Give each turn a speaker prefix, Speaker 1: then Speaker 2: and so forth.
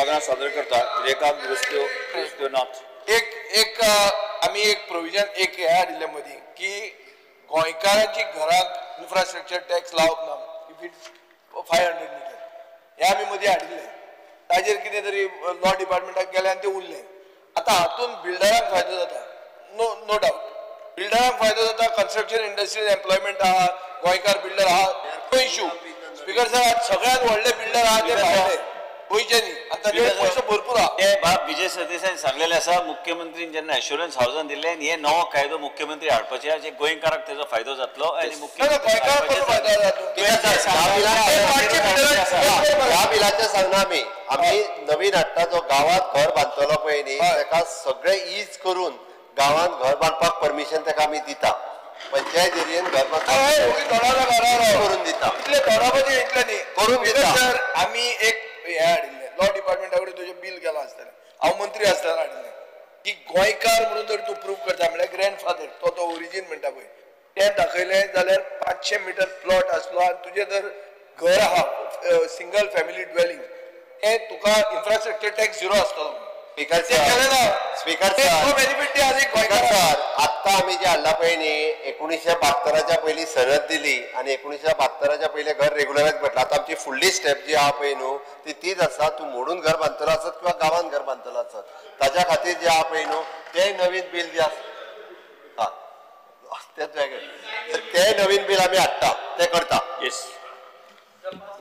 Speaker 1: सभागृहात सादर करता. विधेयकाक दुरुस्त्यो दुरुस्त्यो नात.
Speaker 2: एक एक आमी एक प्रोविजन एक हे हाडिल्लें मदीं की गोंयकारांची घराक इन्फ्रास्ट्रक्चर टॅक्स लावप ना if it's 500 meter, हें आमी मदीं हाडिल्लें. ताजेर कितें तरी लॉ डिपार्टमेंटाक गेलें आनी तें उरलें. आतां हातूंत बिल्डरांक फायदो जाता, नो नो डावट बिल्डरांक फायदो जाता, कन्स्ट्रक्शन इंडस्ट्रीन एम्प्लॉयमेंट आहा, गोंयकार बिल्डर आहा, नो इशू. स्पीकर सर, आज सगळ्यात व्हडले बिल्डर आहा ते भायले, गोंयचे न्ही, आनी ताजे पयसो भरपूर आहा.
Speaker 3: ते बाब विजय सरदेसायान सांगलेले आसा, मुख्यमंत्रीन जेन्ना एश्योरन्स हावसान दिल्लें आनी हे नवो कायदो मुख्यमंत्री हाडपाचे आहा, जे गोंयकाराक तेजो फायदो जातलो आनी
Speaker 2: गोंयकाराक कसो फायदो जाता?
Speaker 4: ह्या बिलाचें सांगना आमी, आमी नवीन हाडटा जो गांवांत घर बांदतलो पळय न्ही ताका सगळें is करून गांवांत घर बांदपाक परमिशन ताका आमी दिता. पंचायत एरियेन घर बांदपाक करून दिता,
Speaker 2: इतले थोडापाचे इतले न्ही
Speaker 4: करून दिता.
Speaker 2: सर, आमी एक हें हाडिल्लें लॉ डिपार्टमेंटा कडेन तुजें बील गेलां आसतलें, हांव मंत्री आसतना हाडिल्लें की गोंयकार म्हणून जर तूं प्रूव करता म्हळ्यार ग्रँडफादर तो तो ओरिजीन म्हणटा पळय तें दाखयलें जाल्यार 500 मिटर प्लॉट आसलो आनी तुजें जर घर आहा सिंगल फॅमिली ड्वेलिंग तें तुका इन्फ्रास्ट्रक्चर टॅक्स झिरो आसतलो.
Speaker 4: स्पीकर स्पीकर सर, आत्ता आमी जे हाडला पळय न्ही 1972 पयलीं सनद दिली आनी 1972 पयलीं घर रेगुलरायज म्हटलं. आतां आमची फुडली स्टेप जी आहा पळय न्हू ती तीच आसा, तूं मोडून घर बांदतलो आसत किंवा गांवांत घर बांदतलो आसत ताज्या खातीर जे आहा पळय न्हू तें नवीन बील जे आसा तेच वेगळें, तें नवीन बील आमी हाडटा, तें करता.
Speaker 1: येस.